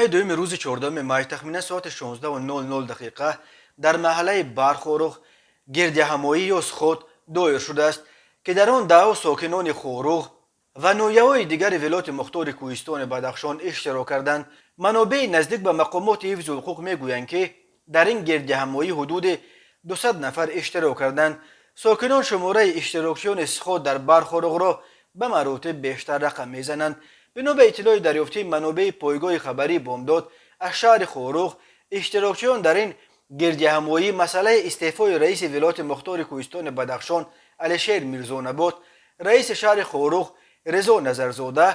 Дуюми рӯзи 14 май, тахминан соати 16:00 дақиқа, дар маҳаллаи Бархоруғ гирдиҳамоӣ ё сход доир шудааст, ки дар он даҳҳо сокинони Хоруғ ва ноҳияҳои дигари вилояти мухтори Кӯҳистони Бадахшон иштирок карданд. Манобеи наздик ба мақомоти ҳифзи ҳуқуқ мегӯянд, ки дар ин гирдиҳамоӣ ҳудуди 200 нафар иштирок карданд. Сокинон шумораи иштирокчиёни сход дар Бархоруғро ба маротиб бештар рақам мезананд. Бино ба иттилои дарёфтии манобеи пойгоҳи хабарии Бомдод аз шаҳри Хоруғ, иштирокчиён дар ин гирдиҳамоӣ масъалаи истеъфои раиси вилояти мухтори Кӯҳистони Бадахшон Алишер Мирзонабот, раиси шаҳри Хоруғ Резо Назарзода,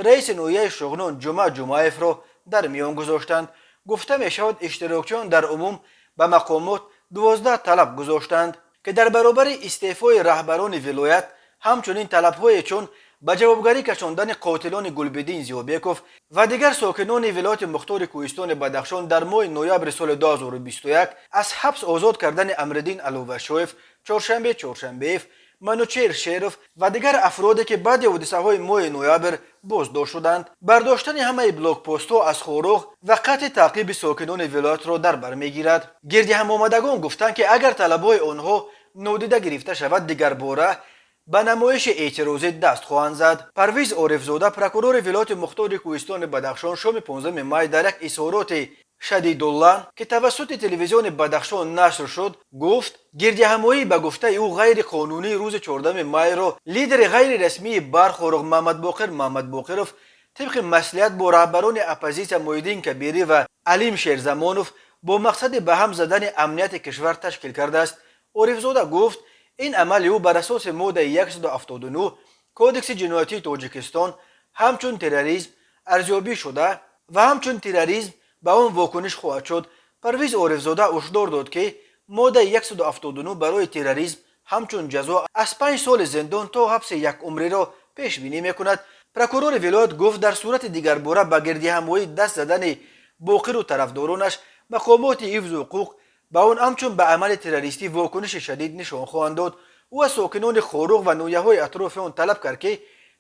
раиси ноҳияи Шуғнон Ҷумъа Ҷумъаевро дар миён гузоштанд. Гуфта мешавад, иштирокчиён дар умум ба мақомот 12 талаб гузоштанд, ки дар баробари истеъфои раҳбарони вилоят, ҳамчунин талабҳое чун ба ҷавобгарӣ кашондани қотилони Гулбиддин Зиёбеков ва дигар сокинони вилояти мухтори Кӯҳистони Бадахшон дар моҳи ноябри соли 2021, аз ҳабс озод кардани Амриддин Аловашоев, Чоршанбе Чоршанбеев, Манучер Шеров ва дигар афроде, ки баъди ҳодисаҳои моҳи ноябр боздошт шуданд, бардоштани ҳамаи блокпостҳо аз Хоруғ ва қатъи таъқиби сокинони вилоятро дар бар мегирад. Гирдиҳамомадагон гуфтанд, ки агар талабҳои онҳо нодида гирифта шавад, дигарбора ба намоиши эътирозӣ даст хоҳанд зад. Парвиз Орифзода, прокурори вилояти мухтори Кӯҳистони Бадахшон, шоми 15 май дар як изҳороти шадидуллаҳн, ки тавассути телевизиони Бадахшон нашр шуд, гуфт, гирдиҳамоӣ, ба гуфтаи ӯ, ғайриқонунии рӯзи 14 майро лидери ғайрирасмии Бархоруғ Мамадбоқир Мамадбоқиров тибқи маслиҳат бо раҳбарони оппозитсия Муҳиддин Кабирӣ ва Алим Шерзамонов бо мақсади ба ҳам задани амнияти кишвар ташкил кардааст. Орифзода гуфт, ин амали ӯ бар асоси моддаи 179 Кодекси ҷиноятии Тоҷикистон ҳамчун терроризм арзёбӣ шуда ва ҳамчун терроризм ба он вокуниш хоҳад шуд. Парвиз Орифзода ҳушдор дод, ки моддаи 179 барои терроризм ҳамчун ҷазо аз 5 соли зиндон то ҳабси якумриро пешбинӣ мекунад. Прокурори вилоят гуфт, дар сурати дигарбора ба гирдиҳамоӣ даст задани Боқиру тарафдоронаш, мақомоти ҳифзу ҳуқуқ ба он ҳамчун ба амали террористӣ вокуниши шадид нишон хоҳанд дод. Ӯ аз сокинони Хоруғ ва ноҳияҳои атрофи он талаб кард, ки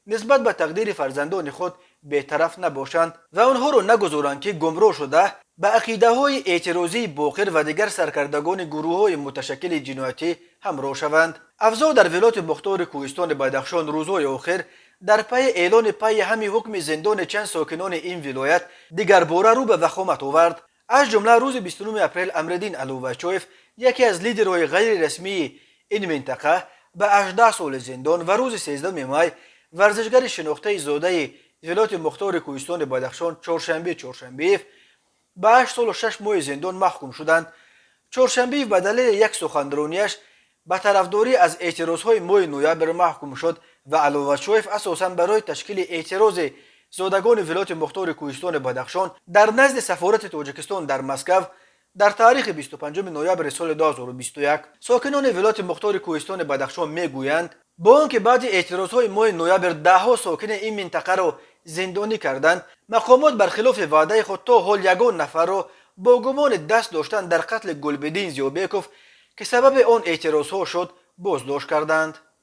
нисбат ба тақдири фарзандони худ бетараф набошанд ва онҳоро нагузоранд, ки гумроҳ шуда, ба ақидаҳои эътирозии Боқир ва дигар саркардагони гурӯҳҳои муташаккили ҷиноятӣ ҳамроҳ шаванд. Авзоъ дар вилояти мухтори Кӯҳистони Бадахшон рӯзҳои охир дар пайи эълони пайи ҳами ҳукми зиндони чанд сокинони ин вилоят дигарбора рӯ ба вахомат овард. Аз ҷумла рӯзи 29 апрел Амриддин Алувачоев, яке аз лидерҳои ғайрирасмии ин минтақа, ба 18 соли зиндон ва рӯзи 13 май варзишгари шинохтаи зодаи вилояти мухтори Кӯҳистони Бадахшон Чоршанбе Чоршанбеев ба 8 солу 6 моҳи зиндон маҳкум шуданд. Чоршанбеев ба далели як суханронияш ба тарафдорӣ аз эътирозҳои моҳи ноябр маҳкум шуд ва Аловачоев асосан барои ташкили эътирози зодагони вилояти мухтори Кӯҳистони Бадахшон дар назди сафорати Тоҷикистон дар Москав дар таърихи 25 ноябри соли 2021. Сокинони вилояти мухтори Кӯҳистони Бадахшон мегӯянд, бо он ки баъди эътирозҳои моҳи ноябр даҳҳо сокини ин минтақаро зиндонӣ карданд, мақомот бархилофи ваъдаи худ то ҳол ягон нафарро бо гумони даст доштан дар қатли Гулбиддин Зиёбеков, ки сабаби он эътирозҳо шуд, боздошт карданд.